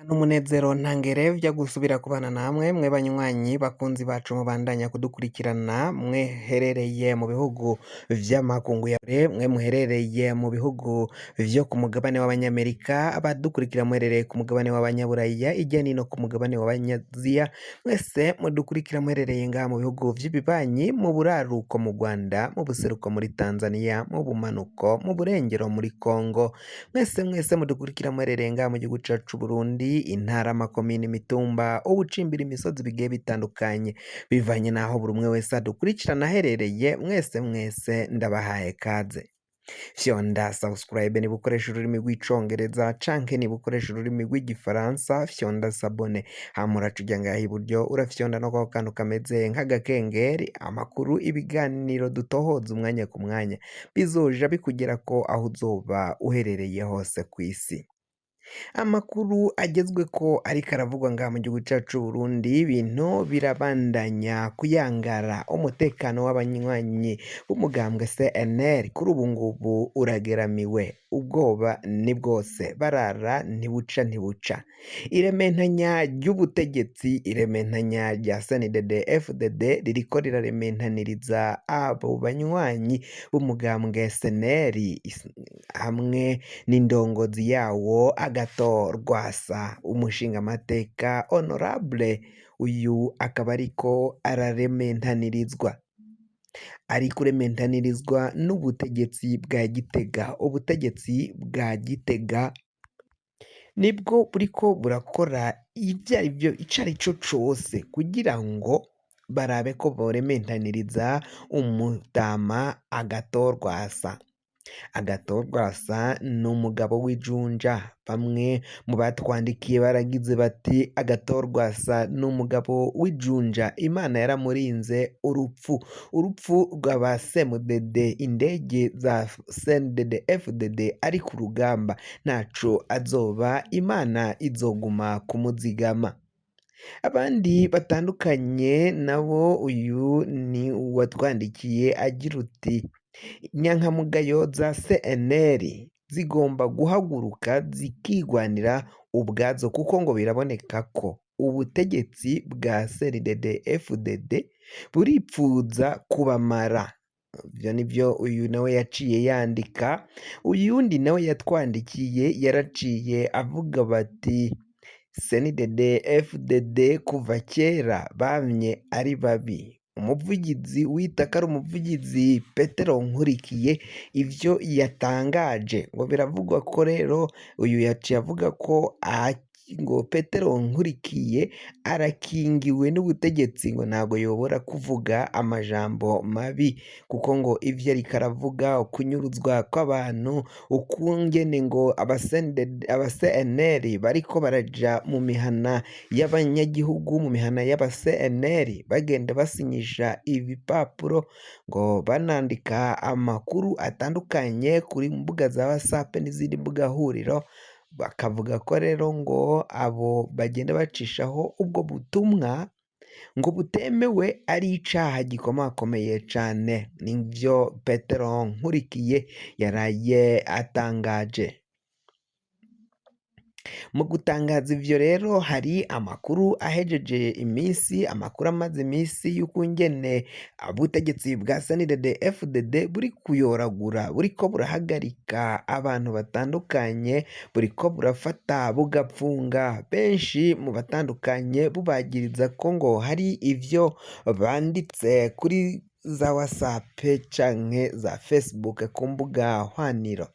N'umunezero ntangere vyo gusubira kubana namwe mwe banywanyi bakunzi bacu mubandanya kudukurikirana mweherereye mu bihugu vy'amakungu ya kure, mwe muherereye mu bihugu vyo ku mugabane w'abanyamerika, abadukurikira muherereye ku mugabane w'abanyaburaya, irya nino ku mugabane w'abanyaziya, mwese mudukurikira muherereye ngaha mu bihugu vy'ibibanyi, mu buraruko mu Rwanda, mu buseruko muri Tanzania, mu bumanuko, mu burengero muri Congo, mwese mwese mudukurikira muherereye ngaha mu gihugu cacu c'Uburundi, intara, amakomine, imitumba, ubucimbira, imisozi bigiye bitandukanye, bivanye n'aho buri umwe wese adukurikirana aherereye, mwese mwese ndabahaye kaze. Fyonda subscribe niba ukoresha ururimi rw'icongereza canke niba ukoresha ururimi rw'igifaransa, fyonda s'abonner, hama uraca uja ngaha iburyo urafyonda no kwako kantu kameze nk'agakengeri, amakuru, ibiganiro dutohoza umwanya ku mwanya bizoja bikugerako aho uzoba uherereye hose kw'isi. Amakuru agezweko ariko aravugwa ngaha mu gihugu cacu c'Uburundi, ibintu birabandanya kuyangara, umutekano w'abanywanyi b'umugambwe CNL kuri ubu ngubu urageramiwe, ubwoba ni bwose, barara ntibuca ntibuca. Irementanya ry'ubutegetsi, irementanya rya CNDD FDD ririko rirarementaniriza abo banywanyi b'umugambwe CNL hamwe n'indongozi yawo Agathon Rwasa, umushingamateka honorable, uyu akaba ariko ararementanirizwa, ari kurementanirizwa n'ubutegetsi bwa Gitega. Ubutegetsi bwa Gitega nibwo buriko burakora ivyo arivyo ico arico cose kugira ngo barabe ko borementaniriza umutama Agathon Rwasa. Agathon Rwasa ni umugabo w'ijunja, bamwe mu batwandikiye baragize bati Agathon Rwasa ni umugabo w'ijunja, Imana yaramurinze urupfu, urupfu rw'aba CMDD, indege za CNDD FDD ari ku rugamba, ntaco azoba, Imana izoguma kumuzigama. Abandi batandukanye nabo, uyu ni uwatwandikiye agira uti inyankamugayo za CNL zigomba guhaguruka zikigwanira ubwazo, kuko ngo biraboneka ko ubutegetsi bwa CNDD FDD buripfuza kubamara. Ivyo nivyo uyu nawe yaciye yandika. Uyundi nawe yatwandikiye yaraciye avuga bati CNDD FDD kuva kera bamye ari babi. Umuvugizi wita ko ari umuvugizi Petero Nkurikiye, ivyo yatangaje ngo biravugwa ko rero uyu yaciye avuga ko ngo Petero Nkurikiye arakingiwe n'ubutegetsi, ngo ntabwo yobora kuvuga amajambo mabi, kuko ngo ivyo ariko aravuga, ukunyuruzwa kw'abantu, ukungene ngo aba CNL bariko baraja mu mihana y'abanyagihugu, mu mihana y'aba CNL, bagenda basinyisha ibipapuro, ngo banandika amakuru atandukanye kuri mbuga za WhatsApp n'izindi mbuga huriro, bakavuga ko rero ngo abo bagenda bacishaho ubwo butumwa ngo butemewe ari icaha gikomakomeye cane. Nivyo Petero Nkurikiye yaraye atangaje. Mu gutangaza ivyo rero, hari amakuru ahejeje iminsi, amakuru amaze iminsi y'ukungene ubutegetsi bwa CNDD FDD buri kuyoragura, buriko burahagarika abantu batandukanye, buriko burafata bugapfunga benshi mu batandukanye, bubagiriza ko ngo hari ivyo banditse kuri za WhatsApp canke za Facebook ku mbuga hwaniro.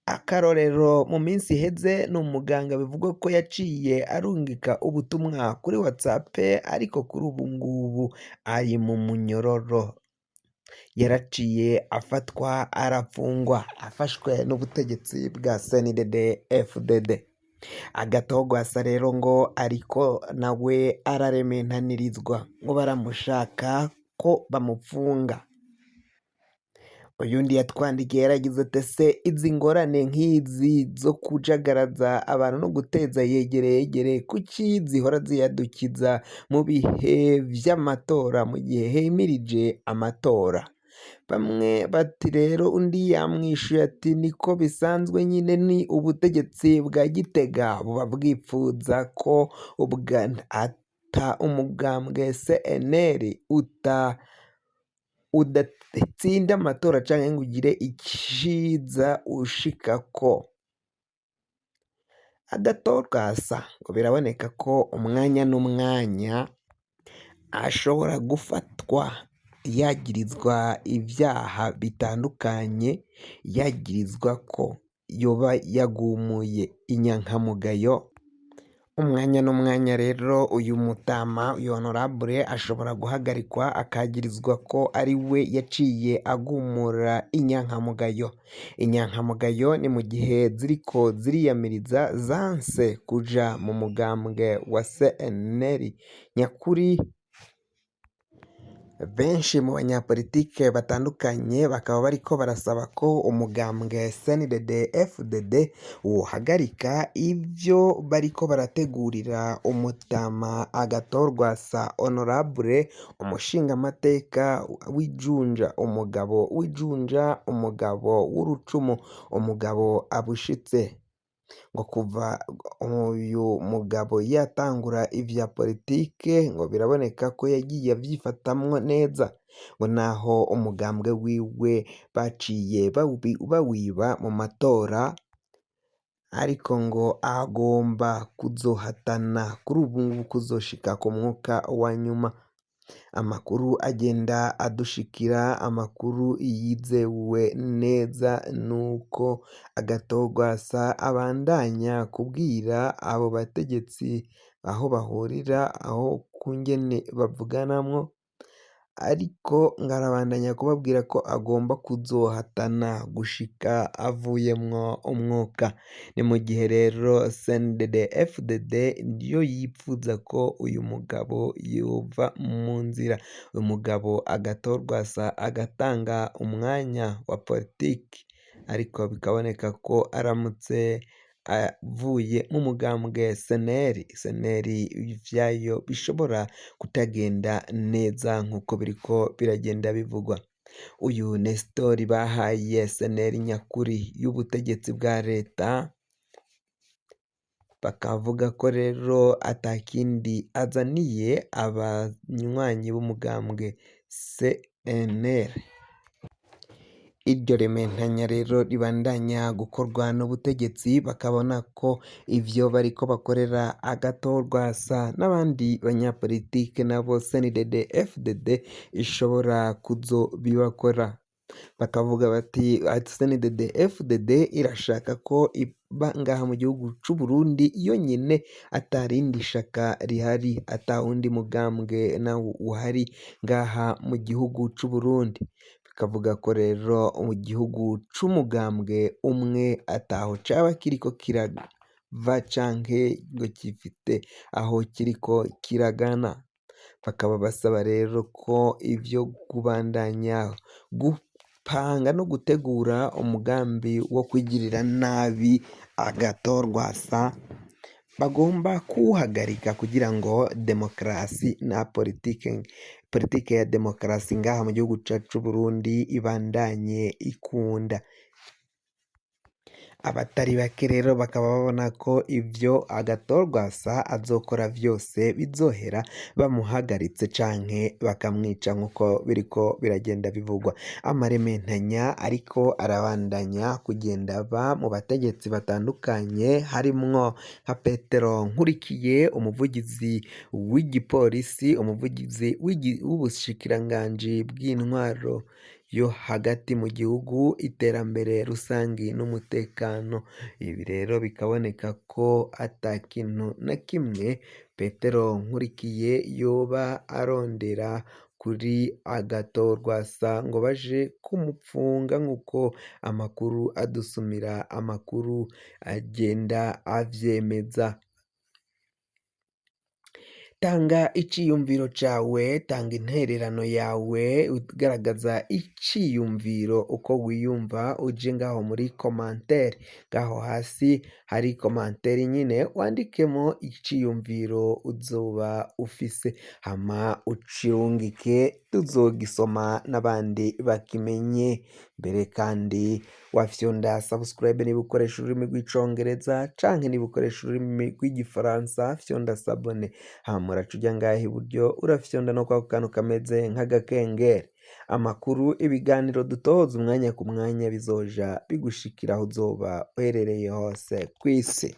Akarorero, mu minsi iheze ni umuganga bivugwa ko yaciye arungika ubutumwa kuri WhatsApp, ariko kuri ubu ngubu ari mu munyororo, yaraciye afatwa arafungwa, afashwe n'ubutegetsi bwa CNDD FDD. Agathon Rwasa rero ngo ariko nawe ararementanirizwa, ngo baramushaka ko bamupfunga. Uyundi yatwandikiye yaragize ati ese izi ngorane nk'izi zo kujagaraza abantu no guteza yegere yegere, kuki zihora ziyadukiza mu bihe vy'amatora, mu gihe himirije amatora? Bamwe bati rero undi yamwishuye ati niko bisanzwe nyine ni ubutegetsi bwa Gitega buba bwipfuza ko ubwa ata umugambwe CNL uta udatsinda amatora canke ngo ugire iciza ushikako. Agatorwasa ngo biraboneka ko umwanya n'umwanya ashobora gufatwa yagirizwa ibyaha bitandukanye, yagirizwa ko yoba yagumuye inyankamugayo. Umwanya n'umwanya rero uyu mutama, uyu honorable ashobora guhagarikwa akagirizwa ko ari we yaciye agumura inyankamugayo. Inyankamugayo ni mu gihe ziriko ziriyamiriza zanse kuja mu mugambwe wa CNL nyakuri. Benshi mu banyapolitike batandukanye bakaba bariko barasaba ko umugambwe CNDD FDD wohagarika ivyo bariko barategurira umutama Agathon-Rwasa Honorable, umushingamateka w'ijunja, umugabo w'ijunja, umugabo w'urucumu, umugabo abushitse. Ngo kuva uyu mugabo yatangura ivya politike ngo biraboneka ko yagiye avyifatamwo neza, ngo naho umugambwe wiwe baciye bawiba mu matora, ariko ngo agomba kuzohatana kuri ubu ngubu kuzoshika ku mwuka wa nyuma. Amakuru agenda adushikira, amakuru yizewe neza nuko Agathon-Rwasa abandanya kubwira abo bategetsi aho bahurira, aho kungene bavuganamwo, ariko ngo arabandanya kubabwira ko agomba kuzohatana gushika avuyemwo umwuka. Ni mu gihe rero CNDD FDD yo yipfuza ko uyu mugabo yova mu nzira, uyu mugabo Agathon-Rwasa agatanga umwanya wa politiki, ariko bikaboneka ko aramutse avuye mu mugambwe CNL, CNL ivyayo bishobora kutagenda neza nk'uko biriko biragenda bivugwa. Uyu Nestor bahaye CNL nyakuri y'ubutegetsi bwa leta, bakavuga ko rero atakindi azaniye abanywanyi b'umugambwe CNL. Iryo rementanya rero ribandanya gukorwa n'ubutegetsi, bakabona ko ivyo bariko bakorera Agathon-Rwasa n'abandi banyapolitike nabo CNDD FDD ishobora kuzobibakora. Bakavuga bati CNDD FDD irashaka ko iba ngaha mu gihugu c'u Burundi yonyene, atarindi shaka rihari, ata wundi mugambwe nawo uhari ngaha mu gihugu c'u Burundi. Bikavuga ko rero mu gihugu c'umugambwe umwe ataho caba kiriko kirava canke ngo gifite aho kiriko kiragana. Bakaba basaba rero ko ivyo kubandanya gupanga no gutegura umugambi wo kwigirira nabi Agathon-Rwasa bagomba kuwuhagarika kugira ngo demokarasi na politike ya demokarasi ngaha mu gihugu cacu c'Uburundi ibandanye ikunda. Abatari bake rero bakaba babona ko ivyo Agathon-Rwasa azokora vyose bizohera bamuhagaritse canke bakamwica nk'uko biriko biragenda bivugwa. Amarementanya ariko arabandanya kugenda aba mu bategetsi batandukanye, harimwo nka Petero Nkurikiye, umuvugizi w'igipolisi, umuvugizi w'ubushikiranganji bw'intwaro yo hagati mu gihugu, iterambere rusangi n'umutekano. Ibi rero bikaboneka ko ata kintu na kimwe Petero Nkurikiye yoba arondera kuri Agathon-Rwasa ngo baje kumupfunga nk'uko amakuru adusumira, amakuru agenda avyemeza. Tanga iciyumviro cawe, tanga intererano yawe ugaragaza iciyumviro uko wiyumva, uje ngaho muri commentaire, ngaho hasi hari commentaire nyine, wandikemo iciyumviro uzoba ufise, hama ucirungike, tuzogisoma n'abandi bakimenye. Mbere kandi wafyonda subscribe niba ukoresha ururimi rw'icongereza, canke niba ukoresha ururimi rw'igifaransa fyonda s'abonner, hama uraca uja ngaha iburyo, urafyonda no kwako kantu kameze nk'agakengeri. Amakuru, ibiganiro dutohoza umwanya ku mwanya bizoja bigushikira aho uzoba uherereye hose kw'isi.